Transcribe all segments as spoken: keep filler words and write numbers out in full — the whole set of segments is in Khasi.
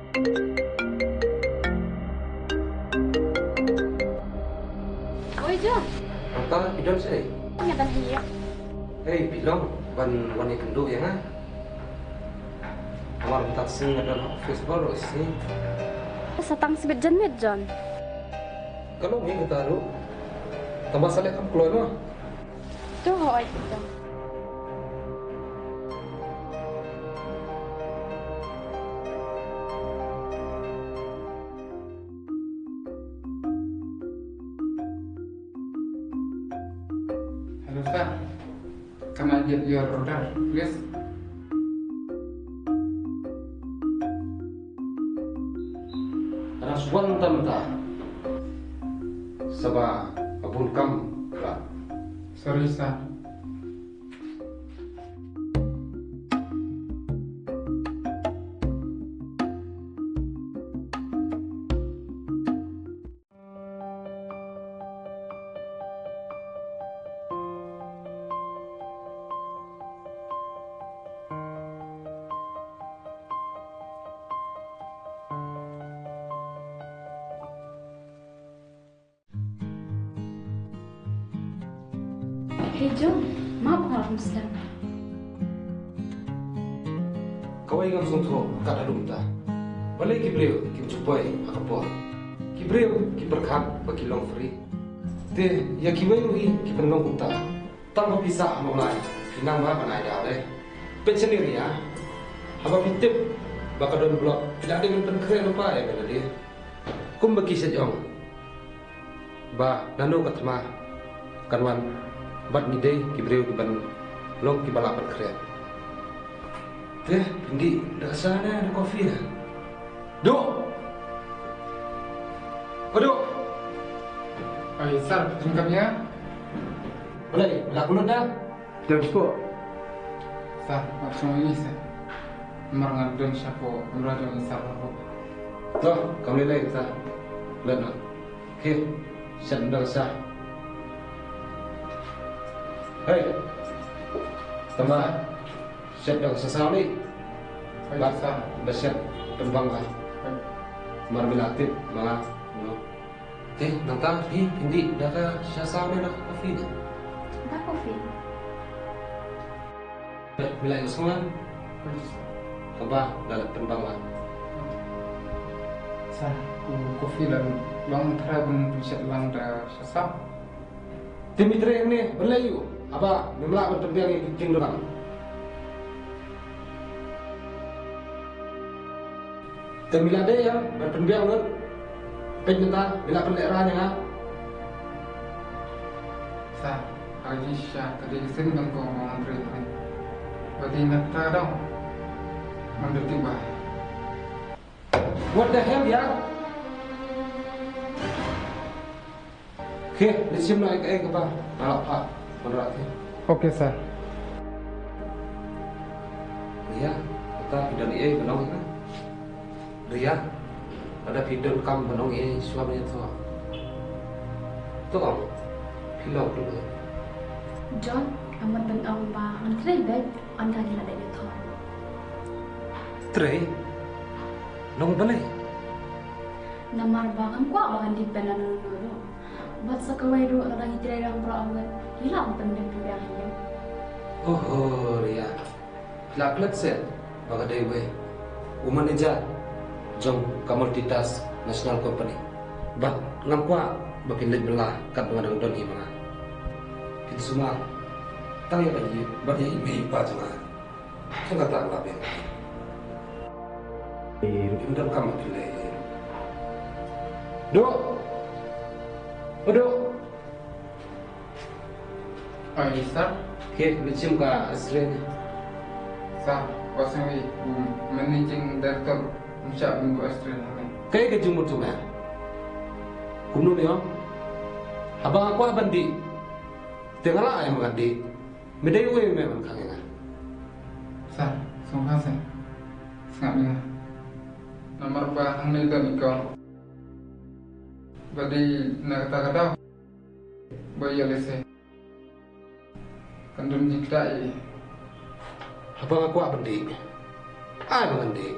Oi John. Ata, phi don shaei? Nga don hi ïa. Hei, phi long ban wan ïakynduh ïa nga? Namar mynta ka sngi nga don ha office baroh shi sngi. Sa tang shibit janmiet John. Ka long hi kata ruh. Tangba sa leh kham kloi mo. To hooid John. Hello sir, can I get your order, please? Rush wan mynta mynta. Sa ba ka bun kam ka. Sorry sir. Hei John, map nga kum sdang. Kawei ngam sngewthuh kat haduh mynta. Balei ki briew kim ju poi ha ka por. Ki briew ki pyrkhat ba ki long free. Te ïa kiwei ruh hi ki pynlong kumta. Tang ba pisa ha Mawlai ki nang ba ban ai daw dei. Peit shane Ria. Haba phi tip ba ka don block phi la dei ban pynkhreh lypa ïa ka lade. Kumba ki shait ong ba nano ka thma kan wan bad ngi dei ki briew kiban long kiba lah pynkhreh. Te phin dih da ka sha ne da ka coffee ne? Duh! Ko Duh! Ai sir, jingkam ïa. Balei la kulut da? Don shuh. Sir, nga sngewsih sir. Namar nga don sha ka kamra jong i sir ruh. To, kam lei lei sir. Leit noh. Khie, shet da ka sha. Hei. Tama. Shet da ka sha saw lei. Hei, bad sir. Ba shet pynbang ka. Hei. Mar bila tip ma nga. No. Te nangta phi phin dih da ka sha saw ne da ka coffee ne? Da coffee. Phi la ïohsngew kaba la leh pynbang la. Sa, u coffee la long trai ban pynshet lang da sha saw. Te mi trei hangne ban leh aïu haba mem lah ban pynbiang ïa ki jingdonkam? Te mi la dei ïa ban pynbiang lut. Peit mynta mi la pynlehrain ïa nga. Sa, ha ka jingshisha ka dei ka sien ban kong ba ngan trei hangne. Ba dei na kata ka daw ngan da tip ba. What the hell, yaar? Khie, leit shim noh ïa kaei kaba nga la phah wanrah te. Okay sir. Ria, kata phi don ei ban ong ïa nga? Ria, lada phi don kam ban ong ei shuwa ban ïathoh. To ong, phi long tu. John, nga mut ban ong ba ngan trei beit, ynda ngi la dep ïathoh. Trei? Long balei? Namar ba ngam kwah ba ngan depend na uno uno ruh. Bad sa kawei ruh lada ngi trei rangbah arngut, ngi lah ban pynbeit pynbiang ïa u. Oho, Ria. Phi la klet seh ba ka dei uwei u manager jong ka Multitas National Company. Bad ngam kwah ba phin leit bylla katba nga dang don hi ma nga. Phin sumar tang ïa ka ïing bad ïa i mei i pa jong nga. Kata ka la biang. Ïa, ruh kim donkam ma phi leh. Duh. O Duh. Oi, sir. Khie, leit shim ka X-ray ne. Sir, wat sngew ïa u managing director um shah ban buh X-ray hangne. Kaei ka jingmut jong me? Kumno me ong? Haba nga kwah ban dih, te nga la ai ma ka dih. Me dei uwei me ban khang ïa nga? Sir, sngewbha sir. Sngap ïa nga. Namar ba hangne don i kong ba dei na kata ka daw ba ïa lehse kan don jingkhlaiñ ïa i. Haba nga kwah ban dih, ai ba ngan dih.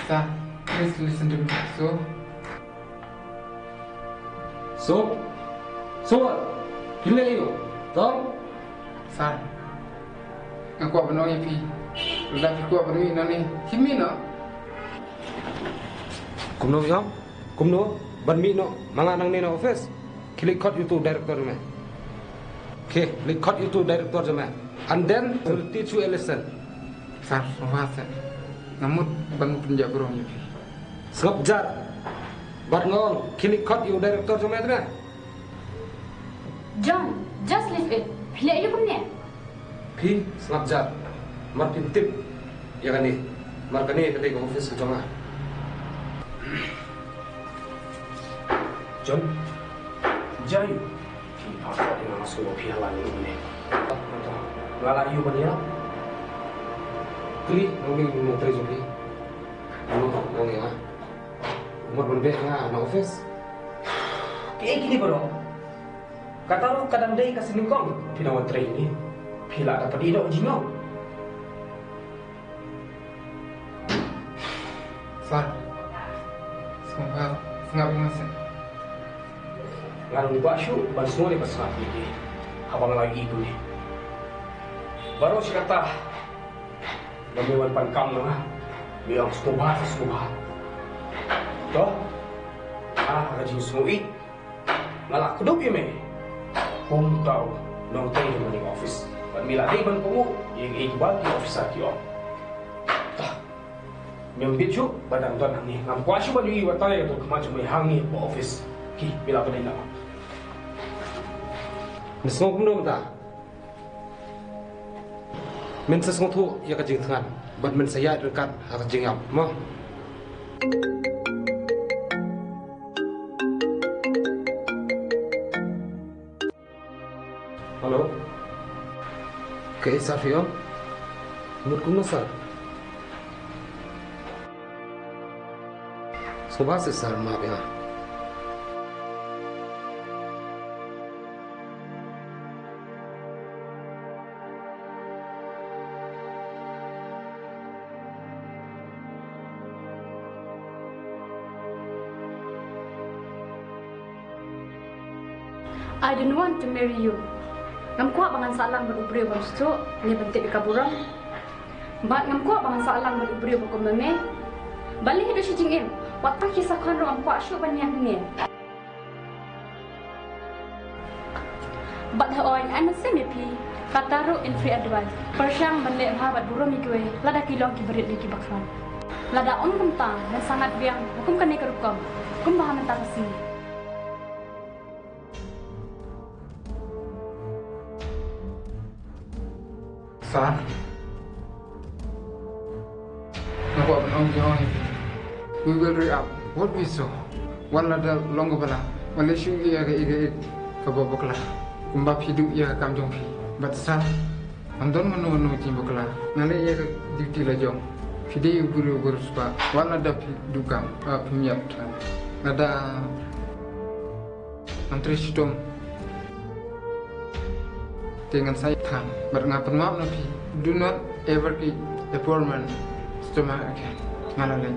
Sir, Please listen to me. So, so, so what? Phi leh ïa u? Tong? Sir, nga kwah ban ong ïa phi. Lada phi kwah ban mih nangne, khie mih noh. Kumno ïa? Kumno ban mih noh? Ma nga nangne na office. Khie leit khot ïa uto u director jong me. Khie leit khot ïa uto u director jong me. And then we'll teach you a lesson. Sir, sngewbha seh. Nga mut ban pynjah burom ïa phi. Sngap jar. Bad nga ong, khie leit khot ïa u director jong me te me. John, just leave it. Phi leh ïa u kumne. Phi sngap jar. Mar phim tip ïa kane. Mar kane ka dei ka office ka jong nga. John, jia ïa u. Phi phah phah ïa nga, nga sngewbha phi ha la ïa u ne. Nga la ïa u ban ïa. Kylli nongmih nongtrei jong phi. Nongmih nongmih nga. Mut ban beh nga na office. Kiei kine baroh? Kata ruh ka dang dei ka sien nyngkong phi nang wan trei ine. Phi lah da pynïoh noh ka jingong. Sir, sngewbha sngap ïa nga seh. Nga ruh kwah shuh ban sngew ïa ka sngap ïa ki haba nga la ïohi kumne. Baroh shi katta ba me wan pan kam na nga, me ong sngewbha, sngewbha. To, ah, ka jingsngew ïeit. Nga la kdup ïa me kum uta u nongtrei jong kane ka office. Bad me la dei ban kohnguh ïa kiei kiba ki officer ki ong. Tah, mem bit shuh ba dang don hangne. Ngam kwah shuh ban ïohi wat tang ïa kato ka khmat jong me hangne ha office. Ki, me la pynleit noh. Me sngew kumno mynta? Men sa sngewthuh ïa ka jingthngan bad men sa ïaid ryngkat ha ka jingïap mo. Hello. Kaei sir phi ong? Mut kumno sir? Sngewbha seh sir, map ïa nga. I don't want to marry you. Ngam kwah ba ngan sah lang bad u briew bym sngewthuh ne ban tip ïa ka burom. Bad ngam kwah ba ngan sah lang bad u briew ba kum ma me. Balei haduh shi jingim, wat tang ki sa khon ruh ngam kwah shuh ban ïaid hangne. Bad hooid, ai mynsiem ïa phi, kata ruh in free advice. Pyrshang ban leh bha bad burom ïa kiwei, lada ki long ki barit ne ki bakhlad. Lada ym kumta, ngan sa ngat biang, kum kane ka rukom, kumba ha mynta ka sngi. Sir, nga kwah ban ong ïa phi. We will react what we sow. Wat lada long kaba lah, wat leh shuh ïa ka ïeit, ïa ka ïeit kaba bakla. Kumba phi duh ïa ka kam jong phi. Bad sir, ngam don mano mano jingbakla. Nga leh ïa ka duty la jong. Phi dei u briew uba riewspah. Wat lada phi duh kam, ah, phim ïap than. Lada ngan trei shitom. Te ngan sa ïap than. Bad nga pynmap na phi. Do not ever eat a poor man stomach again. Nga la leh.